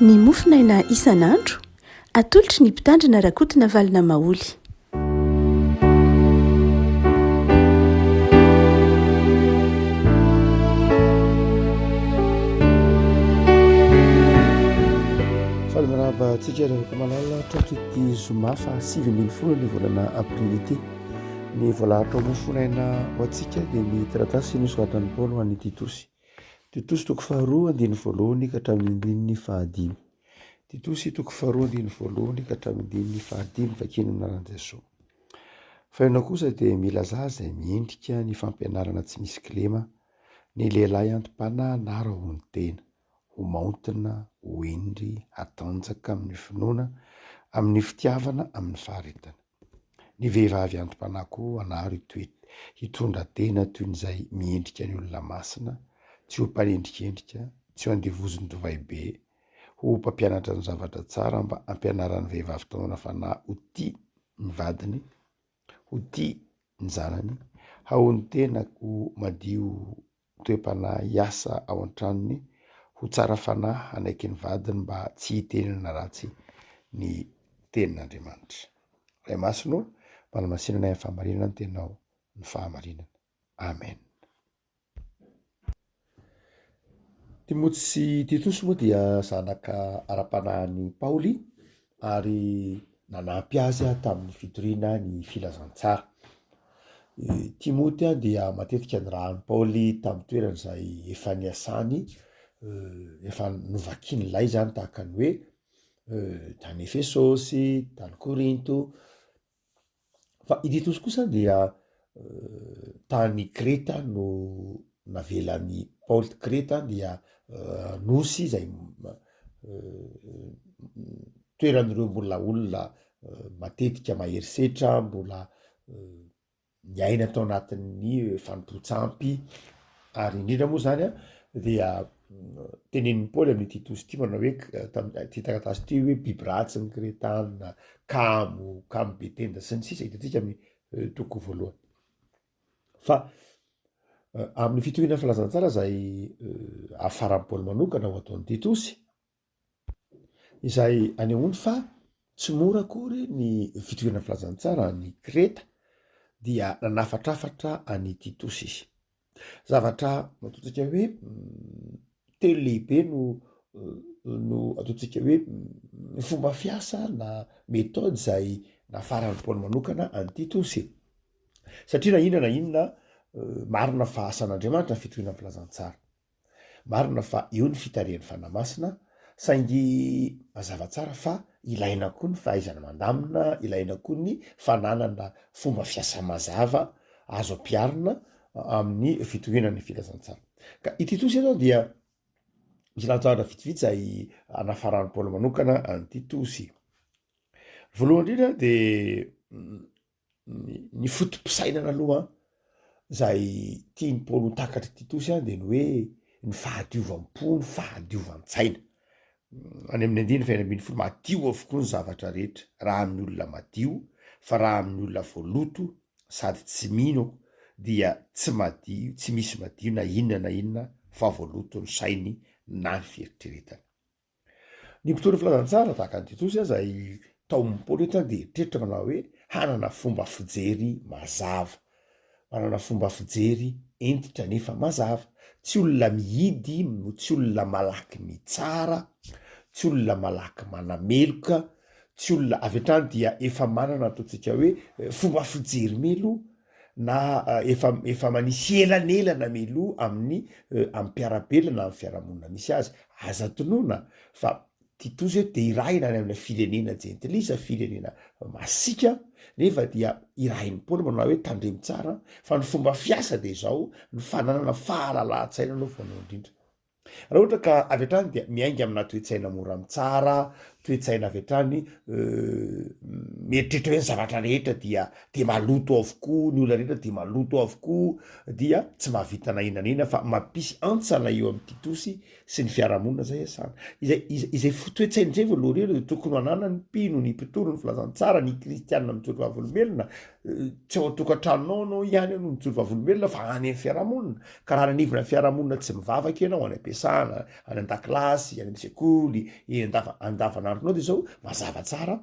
Ny mofonaina isan'andro, atolotry ny Mpitandrina Rakotonavalona Maholy. Faly miarahaba antsika ry havako malala tratry ity zoma faha 19 ny volana aprily ity. Ny voalahatra ho mofonaina ho antsika dia ny taratasy nosoratan'i Paoly ho an'i Titosy. Titosy toko faharoa andininy voalohany ka hatramin'ny andininy fahadimy. Titosy toko faharoa andininy voalohany ka hatramin'ny andininy fahadimy vakina amin'ny anaran'i Jesoa. Fa ianao kosa dia milazà izay miendrika ny fampianarana tsy misy kilema, ny lehilahy anti-panahy nara ho ny tena, ho maontina, ho hendry, hatanjaka amin'ny finoana, amin'ny fitiavana, amin'ny faharetana. Ny vehivavy anti-panahy koa hanary hitondra tena toy ny izay miendrika ny olona masina, tsy ho mpanendrikendrika, tsy ho andevozin-divay be, ho mpampianatra ny zavatra tsara mba hampianaran'ny vehivavy tanora fanahy ho tia ny vadiny, ho tia ny zanany, hahonon-tena ho madio toe-panahy hiasa ao an-tranony, ho tsara fanahy hanaiky ny vadiny mba tsy hitenenana ratsy ny tenin'Andriamanitra. Ray Masina ô, manamasina anay amin'ny fahamarinana ny teninao ny fahamarinana. Amen. Timoty sy Titosy moa dia zanaka ara-panahin'i Paoly ary nanampy azy tamin'ny fitoriana ny filazantsara. I Timoty dia matetika nirahan'i Paoly tamin'ny toerana izay efa niasany, efa novakiany lay izany tahaka ny hoe tany Efesosy, tany Korinto. Fa i Titosy kosa dia tany Kreta no navelan'i Paoly. Kreta dia nosy izay toeran'ireo mbola olona matetika mahery setra, mbola niaina tao anatin'ny fanompoan-tsampy ary indrindra moa zany a dia tenenin'i Paoly amin'ity Titosy ity manao hoe tamin'ity taratasy ity hoe biby ratsy ny Kretana, kamo, kamo be tenda sy ny sisa hitantsika amin'ny toko voalohany. Fa amin'ny fitoriana ny filazantsara izay afaran'i Paoly manokana ho ataon'i Titosy, Izay anehoany fa tsy mora akory ny fitoriana ny filazantsara any Kreta dia nanafatrafatra an'i Titosy izy. Zavatra ataontsika hoe telo lehibe no no ataontsika hoe fomba fiasa na méthode izay nafaran'i Paoly manokana an'i Titosy. Satria na inona na inona marina fa asan'Andriamanitra ny fitoriana ny filazantsara. Marina fa eo ny fitarihan'ny Fanahy Masina, saingy mazava tsara fa ilaina koa ny fahaizana mandamina, ilaina koa ny fananana fomba fiasa mazava azo ampiharina amin'ny fitoriana ny filazantsara. Ka i Titosy eto dia misy lahatsoratra vitsivitsy izay anafaran'i Paoly manokana an'i Titosy. Voalohany indrindra dia Ny foto-pisainana aloha izay tian'i Paoly ho takatr'i Titosy dia ny hoe ny fahadiovam-po, ny fahadiovan-tsaina. Any amin'ny andininy faha 16, madio avokoa ny zavatra rehetra raha amin'ny olona madio, fa raha amin'ny olona voaloto sady tsy mino dia tsy madio, tsy misy madio na inona na inona fa voaloto ny sainy na ny fieritreretany. Ny mpitory filazantsara tahaka an'i Titosy aza i taomin'i Paoly eto dia eritreritra manao hoe hanana fomba fijery mazava. Manana fomba fijery hentitra nefa mazava. Tsy olona mihidy no tsy olona malaky mitsara, tsy olona malaky manameloka, tsy olona avy hatrany dia efa manana ataontsika hoe fomba fijery mialoha na efa efa manisy elanelana mialoha amin'ny amin'ny mpiara-belona na amin'ny fiarahamonina misy azy. Aza tonona fa Titosy hoe dia irahina any amina firenena jentilisa, firenena masiaka, nefa dia irahin'i Paoly manao hoe tandremo tsara fa ny fomba fiasa dia izao, ny fananana fahalalahan-tsaina aloha voalohany indrindra. Raha ohatra ka avy hatrany dia miainga amina toe-tsaina mora mitsara, toe-tsaina avy hatrany mieritreritra hoe ny zavatra rehetra dia dia maloto avokoa, ny olona rehetra dia maloto avokoa, dia tsy mahavita na inona na inona fa mampisy hantsana eo amin'i Titosy sy ny fiarahamonina izay iasana. Izay izay izay toe-tsaina izay voalohany indrindra dia tokony ho ananan'ny mpino, ny mpitory ny filazantsara, ny kristianina mijoro vavolombelona, tsy ao an-tokantranonao anao ihany no mijoro vavolombelona fa any amin'ny fiarahamonina. Ka raha any anivona fiarahamonina tsy mivavaka ianao, any am-piasana, any an-dakilasy, any amin'ny sekoly, eny andava- andavanandronao dia izao mazava tsara,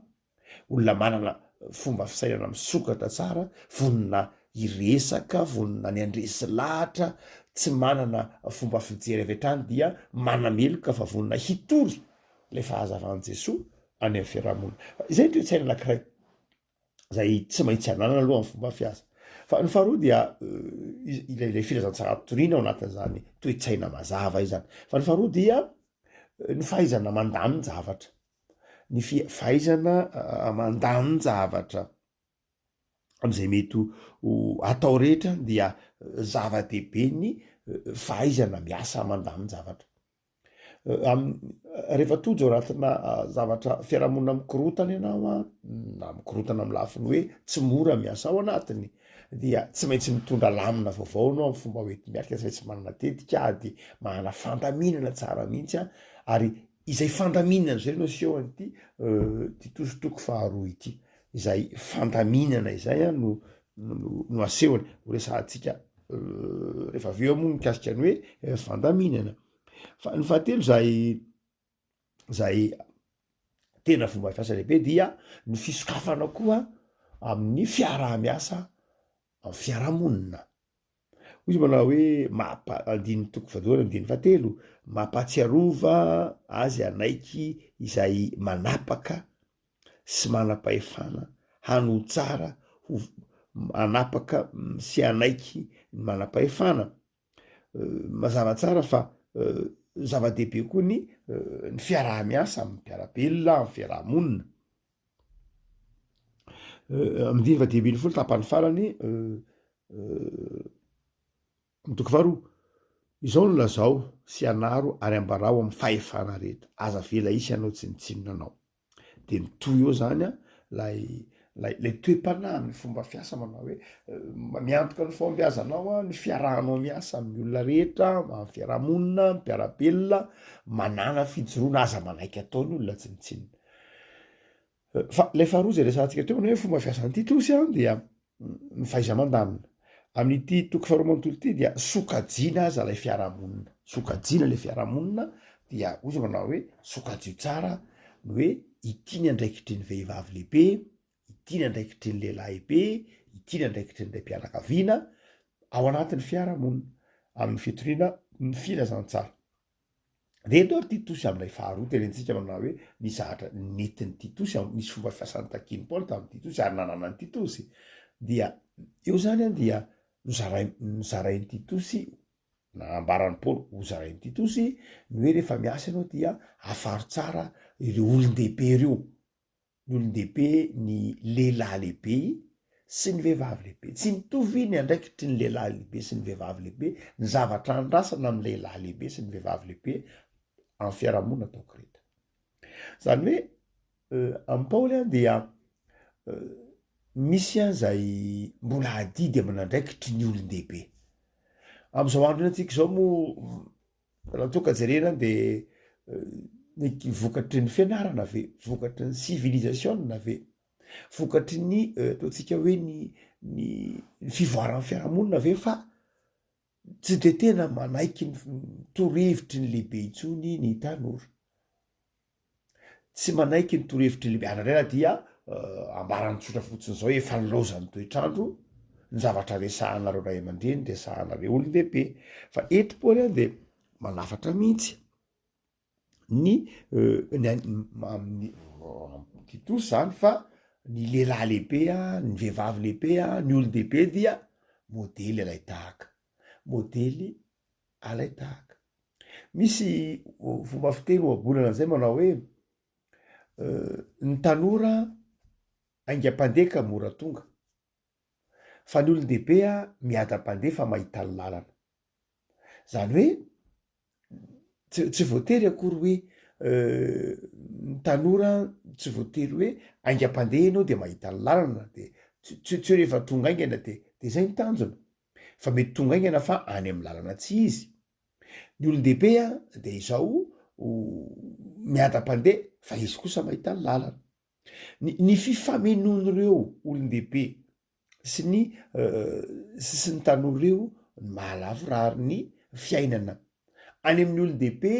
olona manana fomba fisainana misokatra tsara, vonona hiresaka, vonona ny handresy lahatra, tsy manana fomba fijery avy hatrany dia manameloka fa vonona hitory ilay fahazavan'i Jesoa any amin'ny fiarahamonina. Izay ny toe-tsaina anankiray izay tsy maintsy ananana aloha amin'ny fomba fiasa. Fa ny faharoa dia ilay ilay filazantsara toriana ao anatin'izany toe-tsaina mazava izany. Fa ny faharoa dia ny fahaizana mandamin-javatra. Ny fahaizana mandamin-javatra amin'izay mety ho atao rehetra dia zava-dehibe ny fahaizana miasa mandamin-javatra. Rehefa tojo ao anatina zavatra fiarahamonina mikorontana ianao an, na mikorontana amin'ny lafiny hoe tsy mora miasa ao anatiny, dia tsy maintsy mitondra lamina vaovao ianao amin'ny fomba hoenti-miatrika, tsy maintsy manana tetikady, manana fandaminana tsara mihitsy an, ary izay fandaminana izay no asehon'ity Titosy toko faharoa ity, izay fandaminana izay an no no asehony, ho resahantsika rehefa avy eo moa mikasika ny hoe fandaminana. Fa ny fahatelo zay zay tena fomba fiasa lehibe dia ny fisokafana koa amin'ny fiaraha-miasa amin'ny fiarahamonina. Hoy izy manao hoe mampa- andininy toko voalohany andininy fahatelo, mampahatsiarova azy hanaiky izay manapaka sy manam-pahefana hanoa tsara ho hanapaka sy hanaiky ny manam-pahefana. Mazava tsara fa zava-dehibe koa ny ny fiaraha-miasa amin'ny mpiara-belona, amin'ny fiaraha-monina. Andininy fahadimy ambin'ny folo tapany farany amin'ny toko faharoa, Izao no lazao sy anaro ary ambarao amin'ny fahefana rehetra, aza avela hisy hanao tsinontsinona anao. De mitohy eo zany an, lay lay lay toe-panahy amin'ny fomba fiasa manao hoe miantoka ny fahombiazanao an, ny fiarahanao miasa amin'ny olona rehetra, amin'ny fiarahamonina, mpiara-belona, manàna fijoroana, aza manaiky ataon'ny olona tsinontsinona. Fa lay faharoa zay resahantsika teo ny hoe fomba fiasan'i Titosy an dia ny fahaiza-mandamina. Amin'ity toko faharoa manontolo ity dia sokajiana aza ilay fiarahamonina. Sokajiana ilay fiarahamonina dia hoy izy manao hoe sokajio tsara ny hoe ity ny andraikitry ny vehivavy lehibe, ity ny andraikitry ny lehilahy be, ity ny andraikitry ny raim-pianakaviana ao anatin'ny fiarahamonina amin'ny fitoriana ny filazantsara. Reto ary Titosy amin'ilay faharoa tenentsika manao hoe nisy zavatra nentin'i Titosy, nisy fomba fiasa notakian'i Paoly tamin'i Titosy ary nananan'i Titosy. Dia eo zany an dia nozarain- nozarain'i Titosy na nambaran'i Paoly hozarain'i Titosy ny hoe rehefa miasa ianao dia afaro tsara ireo olon-dehibe ireo. ny olon-dehibe ny lehilahy lehibe sy ny vehivavy lehibe. Tsy mitovy ny andraikitry ny lehilahy lehibe sy ny vehivavy lehibe, ny zavatra andrasana amin'ny lehilahy lehibe sy ny vehivavy lehibe amin'ny fiarahamonina tao Kreta. Zany hoe amin'i Paoly an dia misy an zay mbola adidy aman'andraikitry ny olon-dehibe. Am'izao andro iainantsika izao moa Raha toa ka jerena de mety vokatry ny fianarana ve, vokatry ny civilisation ve, vokatry ny ataontsika hoe ny ny fivoaran'ny fiarahamonina ve fa tsy de tena manaiky ny torohevitry ny lehibe intsony ny tanora. Tsy manaiky ny torohevitry ny lehibe ary indray dia ambarany tsotra fotsiny zao efa nilaozan'ny toetr'andro ny zavatra resahanareo ray aman-dreny, resahanareo olon-dehibe fa eto Paoly an de manafatra mihitsy ny ny amin'ny Titosy zany fa ny lehilahy lehibe a, ny vehivavy lehibe a, ny olon-dehibe dia modely alai-tahaka, modely alai-tahaka. Misy fomba fiteny ohabolana zay manao hoe ny tanora haingam-pandeha ka mora tonga, fa ny olon-dehibe miadam-pandeha fa mahita ny lalana. Zany hoe tsy tsy voatery akory hoe Ny tanora tsy voatery hoe haingam-pandeha ianao de mahita ny lalana de tsy tsy hoe rehefa tonga haingana de de zay ny tanjona fa mety tonga haingana fa any amin'ny lalana tsy izy. Ny olon-dehibe a de izao miadam-pandeha fa izy kosa mahita ny lalana. Ny ny fifamenoan'ireo olon-dehibe sy ny sy ny tanora ireo no mahalavorary ny fiainana. Any amin'ny olon-dehibe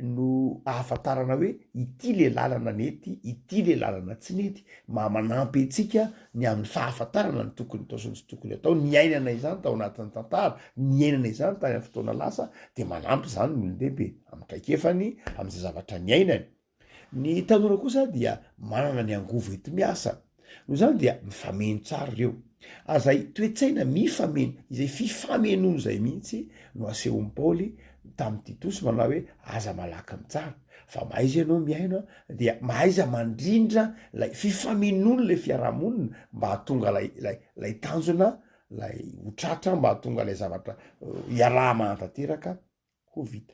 no ahafantarana hoe ity le lalana nety, ity le lalana tsy nety, maha manampy antsika ny amin'ny fahafantarana ny tokony atao sy ny tsy tokony atao, niainana izany tao anatin'ny tantara, niainana izany tany amin'ny fotoana lasa, dia manampy izany ny olon-dehibe amin'ny traikefany, amin'izay zavatra niainany. Ny tanora kosa dia manana ny angovo enti-miasa. Noho izany dia mifameno tsara ireo. Ary izay toe-tsaina mifameno, izay fifamenoana izay mihitsy no asehon'i Paoly tamin'i Titosy manao hoe aza malaky mitsara, fa mahaiza ianao mihaino dia mahaiza mandrindra ilay fifamenoana ilay fiarahamonina mba hahatonga ilay ilay ilay tanjona ilay ho tratra mba hahatonga ilay zavatra iaraha-mahatanteraka ho vita.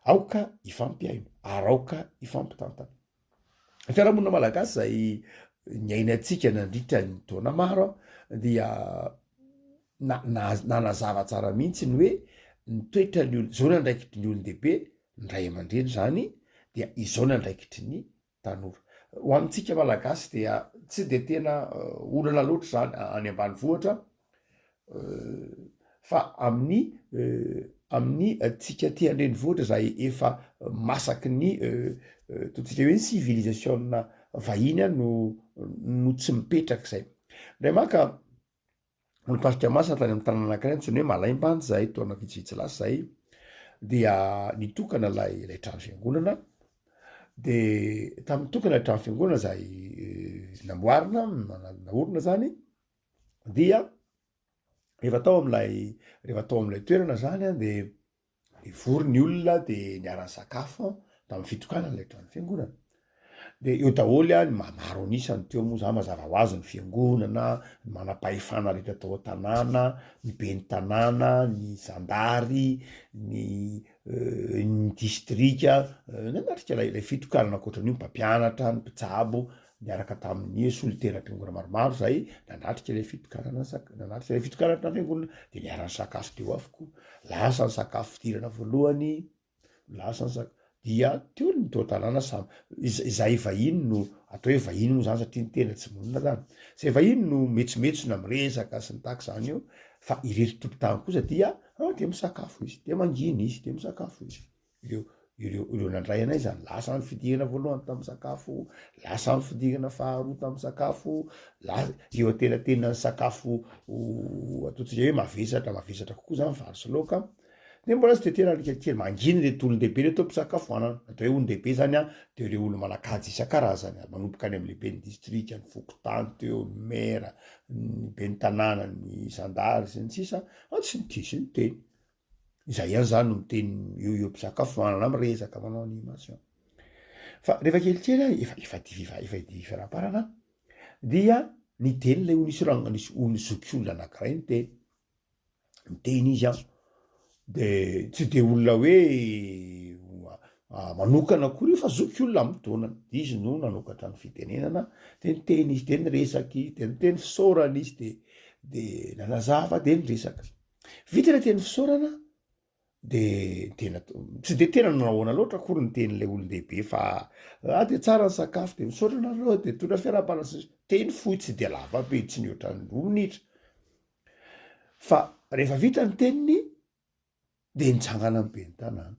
Aoka hifampihaino ary aoka hifampitantana. Ny fiarahamonina malagasy izay niainantsika nandritra ny taona maro dia na- na- nanazava tsara mihitsy ny hoe ny toetran'ny olo- izao ny andraikitry ny olon-dehibe, ny ray aman-dreny zany, dia izao ny andraikitry ny tanora. Ho antsika malagasy dia tsy de tena olana loatra zany any ambanivohitra fa amin'ny amin'ny tsika aty an-drenivohitra zay efa masaky ny ataontsika hoe civilisation vahiny no no tsy mipetraka zay. Ndray maka Olo-mpitarika masina tany amin'ny tanàna anankiray antsoina hoe Malaimbandy izahay taona vitsivitsy lasa izay, dia nitokana ilay ilay trano fiangonana, de tamin'ny nitokana ilay trano fiangonana izay namboarina naorina zany dia rehefa tao amin'ilay rehefa tao amin'ilay toerana zany an de De vory ny olona de niara-nisakafo tamin'ny fitokanana ilay trano fiangonana. De eo daholo an, ny maha maro an'isa ny teo moa zany mazava ho azy ny fiangonana, ny manam-pahefana rehetra tao an-tanàna, ny ben'ny tanàna, ny zandary, ny ny distrika, nanatrika ilay ilay fitokanana ankoatran'io ny mpampianatra, ny mpitsabo, niaraka tamin'ny solontenam-piangonana maromaro zay nanatrika ilay fitokanana sak- nanatrika ilay fitokanana trano fiangonana de niara-nisakafo teo avokoa, lasa ny sakafo fidirana voalohany, lasa ny sak- dia teo ny tao an-tanàna samy iz- izay vahiny no atao hoe vahiny moa zany satria ny tena tsy monina tany, zay vahiny no metsometsona miresaka sy ny tahaka izany eo fa ireto tompon-tany kosa dia ah de misakafo izy, de mangina izy, de misakafo izy. Ireo ireo ireo nandray anay zany, lasa ny fidirana voalohany tamin'ny sakafo, lasa ny fidirana faharoa tamin'ny sakafo, la- eo antenatenan'ny sakafo ataontsika hoe mavesatra mavesatra kokoa zany vary sy laoka, de mbola tsy de tena alika kely, mangina ireto olon-dehibe reto am-pisakafoanana, atao hoe olon-dehibe zany an de ireo olo manan-kaja isan-karazany, manomboka any amin'ny lehiben'ny distrika, ny fokontany teo, ny maire, ny ben'ny tanàna, ny zandary sy ny sisa, fa tsy ny diso ny teny. Izay ihany zany no miteny eo eo am-pisakafoanana miresaka manao animation. Fa rehefa kelikely aho efa efa diviva efa divi faramparana dia niteny ilay olo nisy ranga nisy olo zokiolona anankiray niteny, niteny izy an, de tsy de olona hoe manokana akory io fa zokiolona amin'ny taonany, de izy no nanokatra ny fitenenana de niteny izy de niresaka izy de niteny fisaorana izy de de nanazava de niresaka. Vita ilay teny fisaorana de tena tsy de tena nanao ahoana loatra akory ny tenin'ilay olon-dehibe fa ah de tsara ny sakafo de misaotra anareo de tondra fiarahabana sy ny sisa, teny fohy tsy de lava be tsy nihoatra ny roa minitra fa rehefa vita ny teniny de nitsangana ny ben'ny tanàna.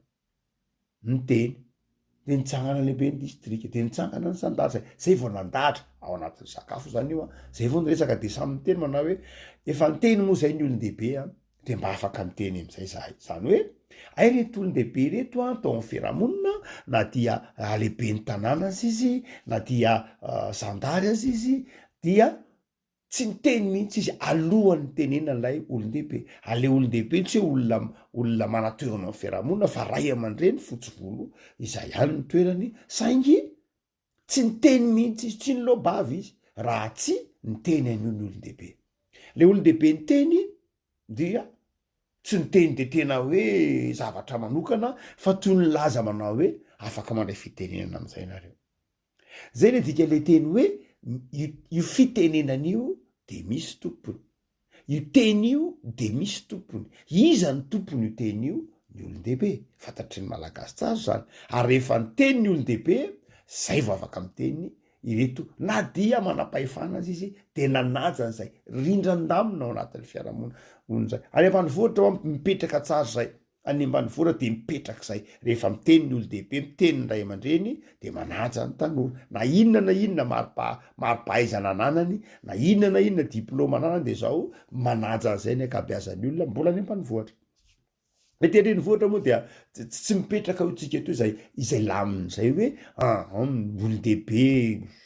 niteny, de nitsangana ny lehiben'ny distrika, de nitsangana ny zandary, zay zay vao nandahatra, ao anatin'ny sakafo zany io an, zay vao niresaka de samy niteny manao hoe efa niteny moa zay ny olon-dehibe an, de mba afaka miteny am'zay zahay, zany hoe hay reto olon-dehibe reto an tao am'fiarahamonina na dia lehiben'ny tanàna aza izy na dia zandary aza izy dia Tsy niteny mihitsy izy alohan'ny nitenenana ilay olon-dehibe. Ary ilay olon-dehibe tsy hoe olona olona manan-toerana ao amin'ny fiarahamonina fa ray aman-dreny fotsy volo izay ihany ny toerany saingy tsy niteny mihitsy izy, tsy niloa-bava izy raha tsy niteny an'io ny olon-dehibe. Ilay olon-dehibe niteny dia tsy niteny de tena hoe zavatra manokana fa toy ny nilaza manao hoe afaka mandray fitenenana amin'izay nareo. Zay le dikan'le teny hoe io fitenenana io de misy tompony. Io teny io de misy tompony. Iza no tompony io teny io? Ny olon-dehibe. Fantatry ny Malagasy tsara izany. Ary rehefa niteny ny olon-dehibe, zay vao afaka miteny ireto na dia manam-pahefana aza izy de nanaja an'izay rindran-damina ao anatin'ny fiarahamonina izay. Any ambanivohitra hoa mipetraka tsara izay. Any ambanivohitra dia mipetraka izay. Rehefa miteny ny olon-dehibe, miteny ny ray aman-dreny dia manaja ny tanora. Na inona na inona mari-paha- mari-pahaizana ananany, na inona na inona diplaoma ananany dia izao manaja an'izay ny ankabeazan'ny olona mbola any ambanivohitra. Ny aty an-drenivohitra moa dia tsy mipetraka eo tsika eto izay izay lamina izay hoe an ny olon-dehibe,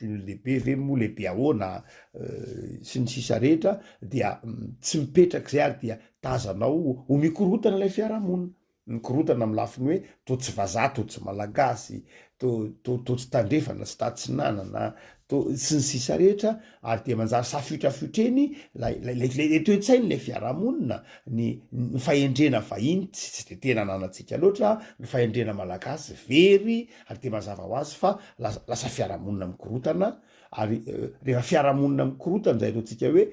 olon-dehibe ve moa lehibe ahoana sy ny sisa rehetra dia tsy mipetraka izay ary dia tazanao ho mikorontana ilay fiarahamonina. Mikorontana amin'ny lafiny hoe toa tsy vazaha, toa tsy malagasy, toa toa toa tsy tandrefana sy tatsinanana, toa sy ny sisa rehetra ary dia manjary safiotrafiotra eny ilay ilay ilay ilay toe-tsain'ilay fiarahamonina, ny ny fahendrena vahiny tsy tsy dia tena ananantsika loatra, ny fahendrena malagasy very ary dia mazava ho azy fa lasa lasa fiarahamonina mikorontana Ary rehefa fiarahamonina mikorotana izay ataontsika hoe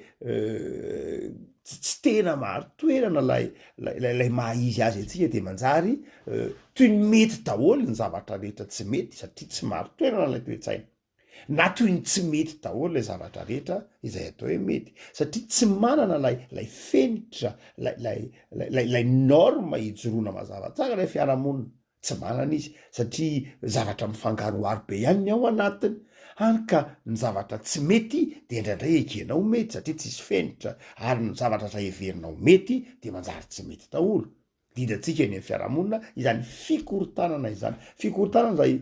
tsy tena marin-toerana ilay ilay ilay maha izy azy antsika dia manjary toy ny mety daholo ny zavatra rehetra tsy mety satria tsy marin-toerana ilay toe-tsaina. Na toy ny tsy mety daholo ilay zavatra rehetra izay atao hoe mety satria tsy manana ilay ilay fenitra ilay ilay ilay ilay norme ijoroana mazava tsara ilay fiarahamonina. Tsy manana izy satria zavatra mifangaroharo be ihany ny ao anatiny, hany ka ny zavatra tsy mety dia indraindray ekena ho mety satria tsisy fenitra, ary ny zavatra izay heverina ho mety dia manjary tsy mety daholo. Didantsika eny amin'ny fiarahamonina izany fikorontanana izany, fikorontanana izay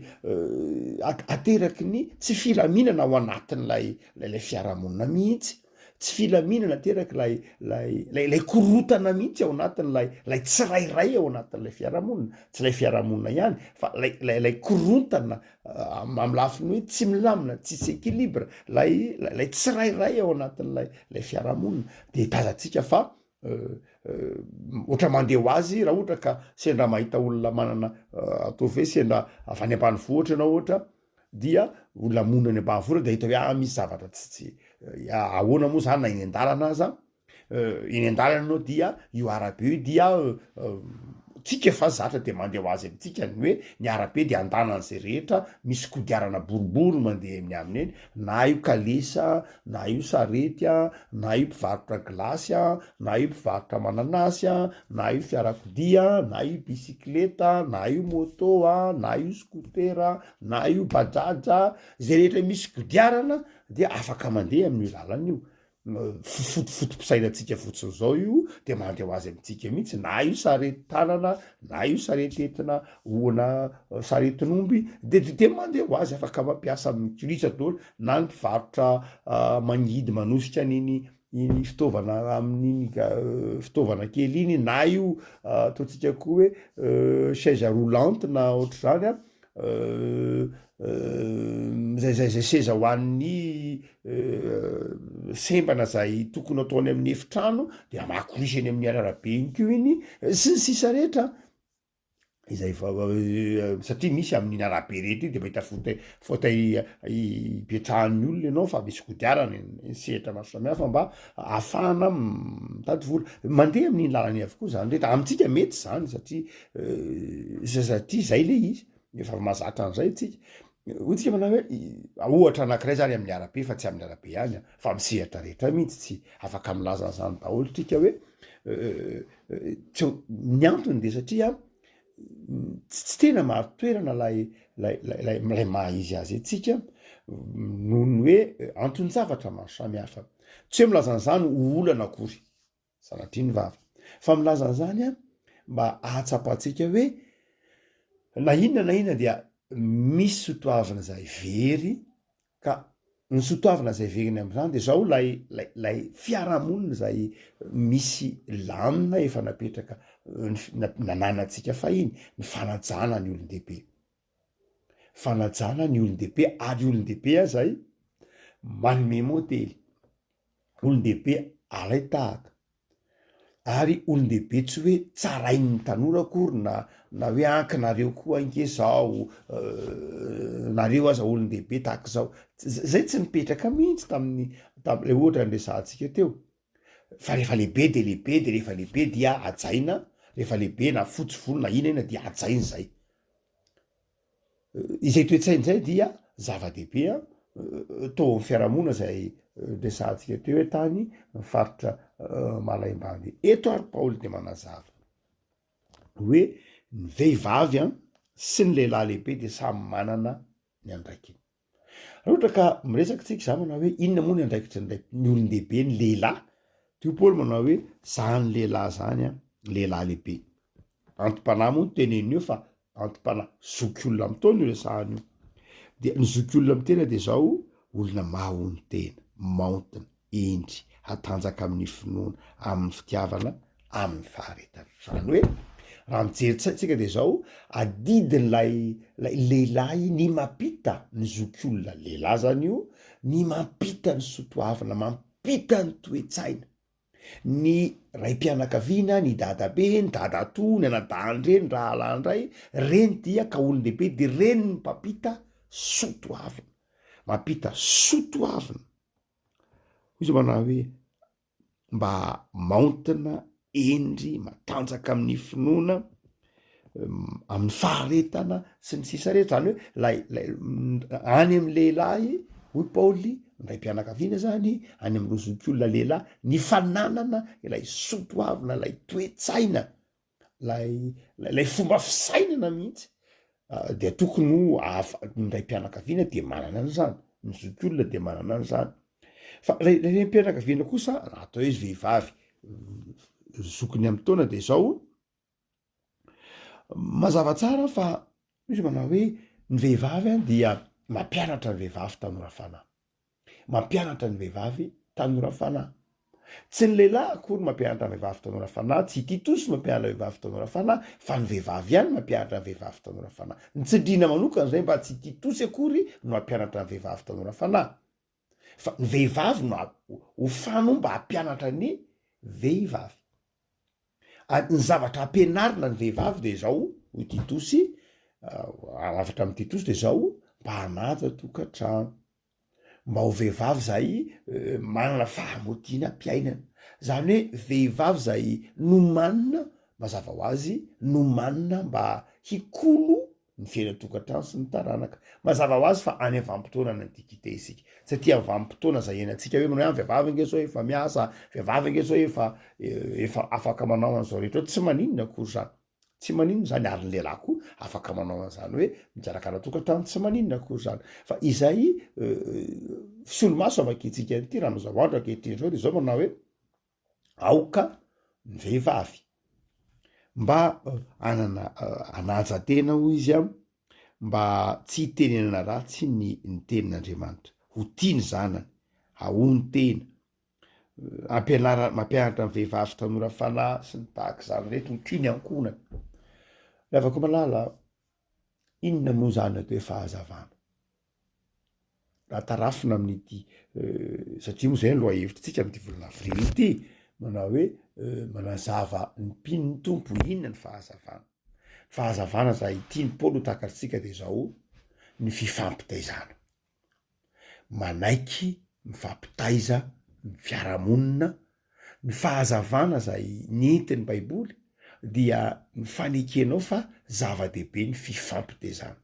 ateraky ny tsy filaminana ao anatin'ilay ilay fiarahamonina mihitsy. Tsy filaminana ateraky ilay ilay ilay ilay korontana mihitsy ao anatin'ilay ilay tsirairay ao anatin'ilay fiarahamonina, tsy ilay fiarahamonina ihany fa ilay ilay ilay korontana amin'ny lafiny hoe tsy milamina, tsisy équilibre ilay ilay tsirairay ao anatin'ilay ilay fiarahamonina de tazantsika fa ohatra mandeha ho azy raha ohatra ka sendra mahita olona manana ataovy hoe sendra avy any ambanivohitra ianao ohatra dia olona monina any ambanivohitra de hita hoe ah misy zavatra tsy tsy ahoana moa zany na eny an-dalana aza, eny an-dalana ianao dia io arabe io dia tsika efa zatra de mandeha ho azy amintsika ny hoe ny arabe de andanan'izay rehetra misy kodiarana boribory mandeha eny aminy eny na io kalesa na io sarety a, na io mpivarotra gilasy a, na io mpivarotra mananasy a, na io fiarakodia, na io bisikileta, na io moto a, na io scooter, na io bajaj, zay rehetra misy kodiarana dia afaka mandeha amin'io lalana io. Fotofoto-pisainantsika fotsiny zao io de mandeha ho azy amintsika mihitsy, na io sarety tanana, na io sarety entina ohana saretin'omby de de mandeha ho azy, afaka mampiasa mikorisa daholo na ny mpivarotra mangidy manosika an'iny iny fitaovana amin'iny fitaovana kely iny na io ataontsika koa hoe chaise roulante na ohatr'izany an, zay zay zay seza ho an'ny sembana zay tokony atao any amin'ny efitrano de makorisa eny amin'ny arabe eny koa iny sy ny sisa rehetra. Izay satria misy amin'iny arabe rehetra iny de mahita fauteuil fauteuil ipetrahan'ny olona ianao fa misy kodiarana ny sehatra maro samihafa mba ahafahana mitady vola. Mandeha amin'iny lalana iny avokoa zany rehetra, amintsika mety zany satria satria zay le izy, efa mahazatra an'izay tsika. Hoy tsika manao hoe ohatra anankiray zany amin'ny arabe fa tsy amin'ny arabe ihany an, fa amin'ny sehatra rehetra mihitsy tsy afaka milaza an'izany daholo tsika hoe tsy ny antony de satria tsy tena marin-toerana lay lay lay lay maha izy azy antsika noho ny hoe anton-javatra maro samihafa. Tsy hoe milaza an'izany ho olana akory. Sanatria ny vava. Fa milaza an'izany aho mba ahatsapantsika hoe na inona na inona dia misy sotoavina izay very ka ny sotoavina izay veriny amin'izany dia zao lay lay lay fiarahamonina izay misy lamina efa napetraka nananantsika fahiny, ny fanajana ny olon-dehibe. Fanajana ny olon-dehibe ary olon-dehibe aza manome modely. Olon-dehibe alain-tahaka. Ary olon-dehibe tsy hoe tsarain'ny tanora akory na na hoe anky nareo koa ange zao, nareo aza olon-dehibe tahak'izao. Zay tsy nipetraka mihitsy tamin'ny tamin'ilay ohatra niresahantsika teo. Fa rehefa lehibe de lehibe de rehefa lehibe dia hajaina, rehefa lehibe na fotsy volo na inona inona dia hajaina izay. Izay toe-tsaina izay dia zava-dehibe an, tao amin'ny fiarahamonina izay resahantsika teo hoe tany ny faritra Malaimbandy. Eto ary Paoly dia manazava hoe ny vehivavy an sy ny lehilahy lehibe dia samy manana ny andraikiny. Raha ohatra ka miresaka tsika za manao hoe inona moa ny andraikitry ny ny olon-dehibe ny lehilahy, de hoy Paoly manao hoe zany lehilahy zany an, lehilahy lehibe. Anti-panahy moa no teneniny eo fa anti-panahy zokiolona amin'ny taona io resahana io. Dia ny zokiolona amin'ny tena dia zao, olona mahonon-tena, maontina, hendry, hatanjaka amin'ny finoana, amin'ny fitiavana, amin'ny faharetana. Izany hoe, raha mijery tsara tsika dia izao, adidin'ilay ilay lehilahy ny mampita ny zokiolona, lehilahy zany io, ny mampita ny soatoavina, mampita ny toe-tsaina. Ny raim-pianakaviana, ny dadabe, ny dadatoa, ny anadahin-dreny, ny rahalahin-dray, reny dia ka olon-dehibe dia reny ny mpampita soatoavina, mampita soatoavina. Hoy izy manao hoe, mba maontina, hendry, matanjaka amin'ny finoana, amin'ny faharetana sy ny sisa rehetra, zany hoe lay lay any amin'ny lehilahy hoy Paoly, ny raim-pianakaviana zany, any amin'ireo zokiolona lehilahy, ny fananana ilay soatoavina, ilay toe-tsaina lay lay fomba fisainana mihitsy dia tokony ho afa- ny raim-pianakaviana dia manana an'izany, ny zokiolona dia manana an'izany, fa lay lay renim-pianakaviana kosa raha atao hoe izy vehivavy zokiny amy taona de zao, mazava tsara fa misy manao hoe ny vehivavy an dia mampianatra ny vehivavy tanora fanahy. Mampianatra ny vehivavy tanora fanahy. Tsy ny lehilahy akory mampianatra ny vehivavy tanora fanahy, tsy i Titosy mampianatra vehivavy tanora fanahy, fa ny vehivavy ihany mampianatra ny vehivavy tanora fanahy. Ny tsindriana manokana izay mba tsy i Titosy akory no hampianatra ny vehivavy tanora fanahy, fa ny vehivavy no hofano mba hampianatra ny vehivavy. Ary ny zavatra ampianarina ny vehivavy dia izao, hoy Titosy, hafatra amin'i Titosy dia izao, mba hanaja tokantrano, mba ho vehivavy izay manana fahamotianam-piainana, izany hoe vehivavy izay nomanina, mazava ho azy, nomanina mba hikolo ny fiainan-tokantrano sy ny taranaka. Mazava ho azy fa any amin'ny vanim-potoana ny antiquité isika. Tsy aty amin'ny vanim-potoana izay iainantsika hoe manao hoe ah vehivavy ange zao efa miasa, vehivavy ange zao efa efa afaka manao an'izao rehetra eo. Tsy maninona akory izany. Tsy maninona izany ary ny lehilahy koa afaka manao an'izany hoe mikarakara tokantrano, tsy maninona akory izany. Fa izay fisolomaso amakiantsika an'ity raha amin'izao andro ankehitriny izao dia izao manao hoe aoka ny vehivavy mba hanana hanaja tena hoy izy an, mba tsy hitenenana ratsy ny ny tenin'Andriamanitra, ho tia ny zanany, hahonon-tena, ampianara- mampianatra ny vehivavy tanora fanahy sy ny tahaka izany rehetra, ho tia ny ankohonany. Ry havako malala, inona moa izany atao hoe fahazavana? Raha tarafina amin'ity satria moa zay ny lohahevitritsika amin'ity volana avrily ity, manao hoe manazava ny mpino ny Tompo, inona ny fahazavana? Ny fahazavana zay tian'i Paoly ho takatritsika de zao, ny fifampitaizana, manaiky mifampitaiza ny fiarahamonina, ny fahazavana zay nentin'ny baiboly dia ny fanekenao fa zava-dehibe ny fifampitaizana.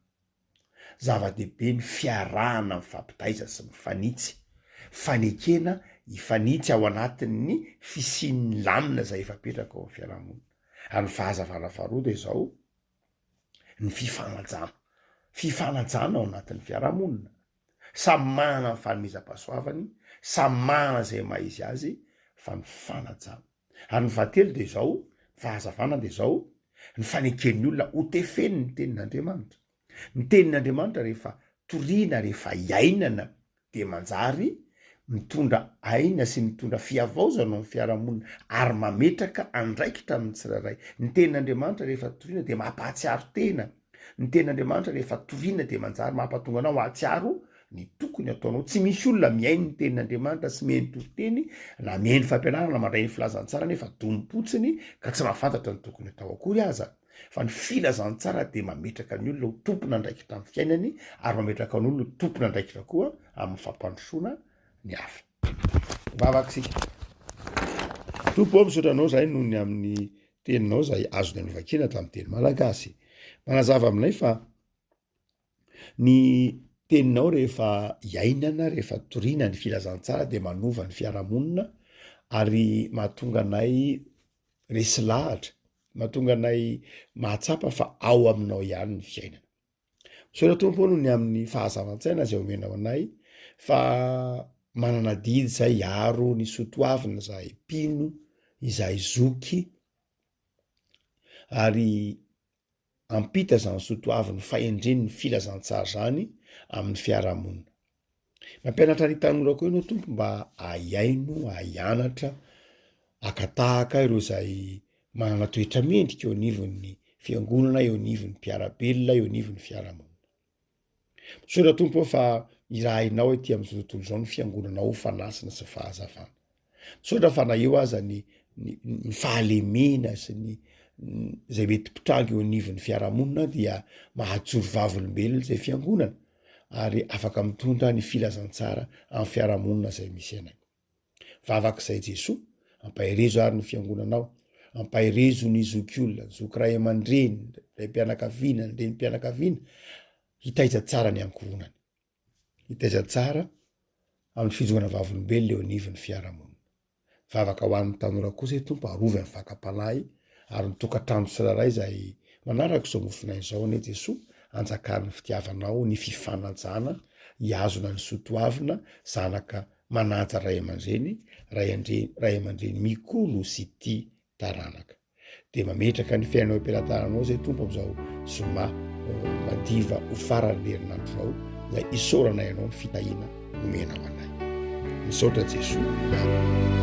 Zava-dehibe ny fiarahana mifampitaiza sy mifanitsy. Fanekena hifanitsy ao anatin'ny fisian'ny lamina izay efa apetraka ao amin'ny fiarahamonina. Ary ny fahazavana faharoa dia izao, ny fifanajana. Fifanajana ao anatin'ny fiarahamonina. Samy manana ny fanomezam-pahasoavany, samy manana izay maha izy azy, fa ny fanajana. Ary ny fahatelo dia izao, ny fahazavana dia izao, ny faneken'ny olona ho tefeny ny tenin'Andriamanitra. Ny tenin'Andriamanitra rehefa toriana, rehefa iainana dia manjary mitondra aina sy mitondra fihavaozana ao amin'ny fiarahamonina ary mametraka andraikitra amin'ny tsirairay. Ny tenin'Andriamanitra rehefa toriana dia mampahatsiaro tena. Ny tenin'Andriamanitra rehefa toriana dia manjary mampatonga anao hahatsiaro. ny tokony ataonao. Tsy misy olona mihaino ny tenin'Andriamanitra sy mihaino toriteny na mihaino fampianarana mandray ny filazantsara nefa domim-potsiny ka tsy mahafantatra ny tokony atao akory aza. Fa ny filazantsara dia mametraka ny olona ho tompon'andraikitra amin'ny fiainany ary mametraka ny olona ho tompon'andraikitra koa amin'ny fampandrosoana ny hafa. Vavaka isika. Tompo ô, misaotra anao izahay noho ny amin'ny teninao izay azonay novakiana tamin'ny teny malagasy. Manazava aminay fa Ny teninao rehefa iainana, rehefa toriana ny filazantsara dia manova ny fiarahamonina ary mahatonga anay resy lahatra, mahatonga anay mahatsapa fa ao aminao ihany ny fiainana. Misaotra Tompo ô noho ny amin'ny fahazavan-tsaina izay omenao anay fa manana adidy izay hiaro ny soa toavina izahay mpino, izahay zoky ary Hampita izany soatoavin'ny fahendren'ny filazantsara izany amin'ny fiarahamonina. Mampianatra ny tanora koa ianao Tompo mba hahiaino, hahianatra, haka tahaka ireo izay manana toetra mendrika eo anivon'ny fiangonana, eo anivon'ny mpiara-belona, eo anivon'ny fiarahamonina. Misaotra Tompo ô fa irahinao ety amin'izao tontolo izao ny fiangonanao ho fanasina sy fahazavana. Misaotra fa na eo aza ny ny fahalemena sy ny zay mety mpitranga eo anivon'ny fiarahamonina dia mahajoro vavolombelona izay fiangonana ary afaka mitondra ny filazantsara amin'ny fiarahamonina izay misy anay. Vavaka izay Jesoa, ampaherezo ary ny fiangonanao, ampaherezo ny zokiolona, ny zoky ray aman-dreny, raim-pianakaviana, ny renim-pianakaviana, hitaiza tsara ny ankohonany, hitaiza tsara amin'ny fijoroana vavolombelona eo anivon'ny fiarahamonina. Vavaka ho an'ny tanora kosa i Tompo, arovy amin'ny fakam-panahy ary ny tokantrano tsirairay izay manaraka izao mofonaina izao anie Jesoa, anjakan'ny fitiavanao, ny fifanajana, hihazona ny soa toavina, zanaka manaja ray aman-dreny, ray an-dreny, ray aman-dreny mikolo sy tia taranaka. Dia mametraka ny fiainanao am-pelatananao izay Tompo amin'izao zoma madiva ho faran'ny herinandro izao, izay isaoranay anao ny fitahiana omenao anay. Misaotra Jesoa.